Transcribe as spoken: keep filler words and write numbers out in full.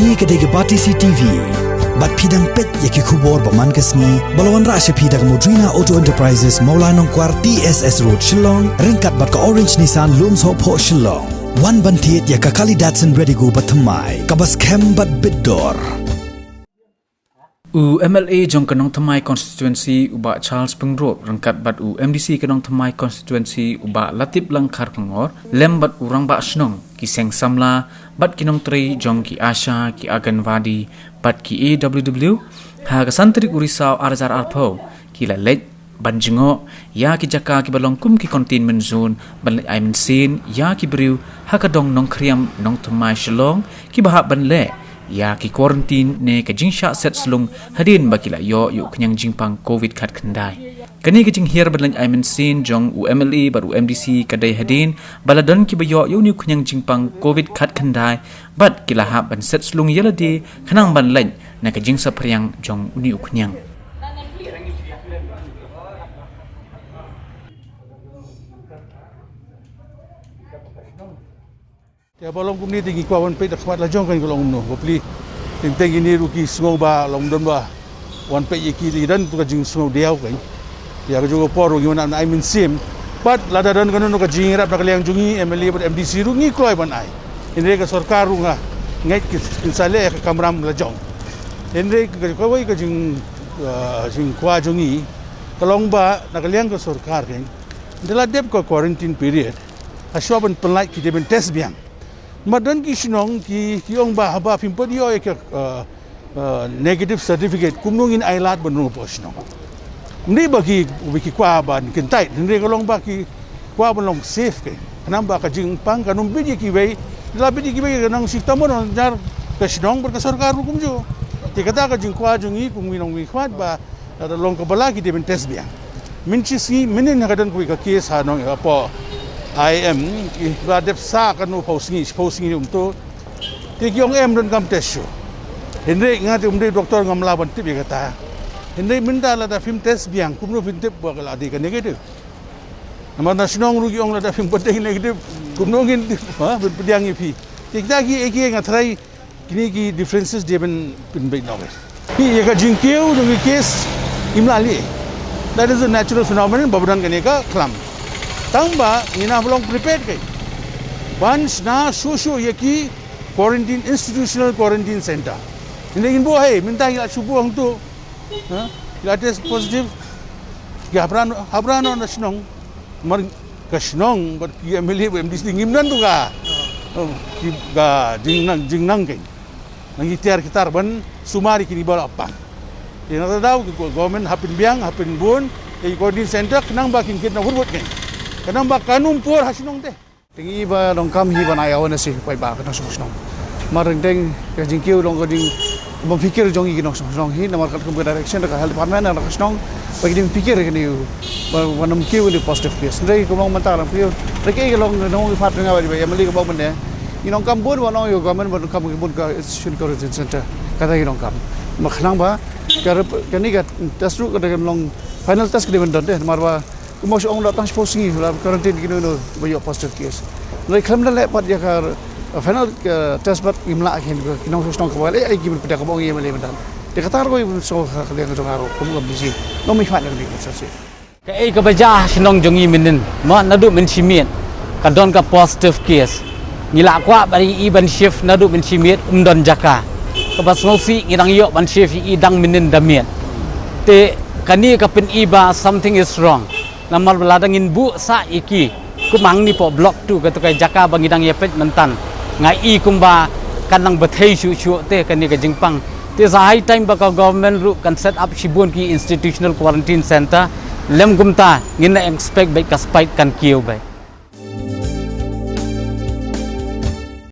Kane ka dei ka Batesi T V. Bad phi dang peit ïa ki khubor ba man ka sngi, ba la wanrah sha phi da ka Modrina Auto Enterprises, Mawlai Nongkwar, T S S Road, Shillong, ryngkat bad ka Orange Nissan, Lumsohphoh, Shillong. Wan ban thied ïa ka kali Datsun Redigo ba thymmai, kaba skhem bad bit dor. U M L A jong ka Nongthymmai Constituency u Bah Charles Pyngrope ryngkat bad u M D C ka Nongthymmai Constituency u Bah Latiplang Kharkongor, lem bad u Rangbah Shnong, ki seng samla bad ki nongtrei jong ki ASHA, ki Anganwadi bad ki A W W, ha ka san tarik u Risaw ar hajar arphew, ki la leit ban jngoh ïa ki jaka kiba long kum ki containment zone ban leit ai mynsiem ïa ki briew ha ka dong Nongkhriam, Nongthymmai, Shillong, kiba hap ban leh ïa ki quarantine ne ka jingshah set slung hadien ba ki la ïoh ïa u khñiang jingpang covid khatkhyndai. Kane ka jinghiar ban leit ai mynsiem jong u M L A bad u M D C ka dei hadien ba la don kiba ïoh ïa une u khñiang jingpang covid khatkhyndai bad ki la hap ban set slung ïa lade khnang ban leit na ka jingsaphriang jong une u khñiang. Te ba long kumne te ngi kwah wan peit da khmat la jong kan ka long kumno. Bapli. Teng teng ïa kine ruh ki sngew ba long don ba wan peit ïa ki, te don tu ka jingsngew diaw kan. Ïa ka jong ka por ruh ngi wan ai mynsiem. Bad lada don kano kano ka jingïarap na ka liang jong ngi M L A bad M D C ruh ngi kloi ban ai. Hynrei ka sorkar ruh nga ngeit ki, kin sa leh ïa ka kamram la jong. Hynrei ka, kawei ka jing, ah, jingkwah jong ngi ka long ba na ka liang ka sorkar kan, da la dep ka quarantine period, ha shuwa ban pynlait ki dei ban test biang. Ma don ki shnong ki, ki ong ba haba phim pat ïoh ïa ka, uh, uh, negative certificate, kumno ngin ai lad ban rung hapoh shnong. Ym dei ba ki, ba ki kwah ban kyntait, hynrei ka long ba ki kwah ban long safe ke. Khnang ba ka jingpang kan ym bit ïa kiwei, la bit ïa kiwei ka nang shitom ban ïajar ka shnong bad ka sorkar ruh kumjuh. Te kata ka jingkwah jong ngi kum ki nongmihkhmat ba lada long kaba lah ki dei ban test biang. Mynta shi sngi mynnin ha ka don kawei ka case ha nong hapoh I M, ki la dep sah kano phew sngi, phew sngi um to. Te ki ong em donkam test shuh. Hynrei nga te ym dei doktor, ngam lah ban tip ïa kata. Hynrei mynta lada phim test biang kumno phin tip ba ka la dei ka negative. Namar na shnong ruh ki ong lada phim pat dei negative kumno ngin tip, ha, ban pdiang ïa phi. Te kita ki, ki nga tharai kine ki differences dei ban pynbeit noh. Hi ïa ka jingkiew jong ki case im lah lei. That is a natural phenomenon, ba don kane ka khlam. Tang ba ngi na long prepared kai ban shna shuh shuh ïa ki quarantine, institutional quarantine center. Hynrei ngin buh hi mynta ngi la shu buh hangto. Ha? Ki la test positive. Ki hap rah, hap rah noh na shnong. Mar ka shnong bad ki M L A bad M D C ngim don tu ka, oh, ki ka jingnang, jingnang kan. Nang ki tiar ki tar ban sumar ïa kine ba la pang. Te na ta daw ki government hap pynbiang, hap pynbun ïa ki quarantine center khnang ba kin kit na wut wut kan. Khnang ba kan ym por ha shnong te. Te ngi ba donkam hi ban ai awareness hi paidbah ka nongshong shnong. Mar teng teng ka jingkiew long ka jing, bym fikir jong ngi ki nongshong shnong hi, namar katkum ka direction da ka health department da ka shnong ba ki dei ban fikir kane u, ba, ban ym kiew kane u positive case. Hynrei ka long mynta ka long kiew. Hynrei ka long nong ki phat nga ba, ba M L A ka bok mynne. Ngi donkam bun ba nong ïa ka government ba donkam ki bun ka institution quarantine center. Kata ngi donkam. Ba khnang ba ka rep-, kane ka test ruh ka dei ban long final test ka dei ban don te, namar ba kumba shu ong da tang shiphew sngi la quarantine kino kino ba ïoh positive case. Hynrei khlem da leh pat ïa ka, uh, final, uh, test pat ngim lah, ki nongshong shnong kaba leh ai ki ban pyndiang kaba ong ïa M L A mynta. Te kata ruh ban sngewkha ka liang jong nga ruh kum ka M D C, nongmihkhmat jong ka constituency. Kaei kaba jia ha shnong jong ngi mynnin, ma naduh mynshimet ka don ka positive case. Ngi la kwah ba ïa i ban shift naduh mynshimet, ym don jaka. Kaba sngewsih ngi dang ïoh ban shift ïa i dang mynnin da miet. Te kane ka pyni ba something is wrong. Namar ba lada ngin buh sah ïa ki, kum hangne hapoh block two, kato ka jaka ba ngi dang ïa peit mynta, nga i kumba kan nang bthei shuh shuh te kane ka jingpang. Te it's high time ba ka government ruh kan set up shibun ki institutional quarantine center. Lym kumta ngin nang expect beit ka spike kan kiew beit.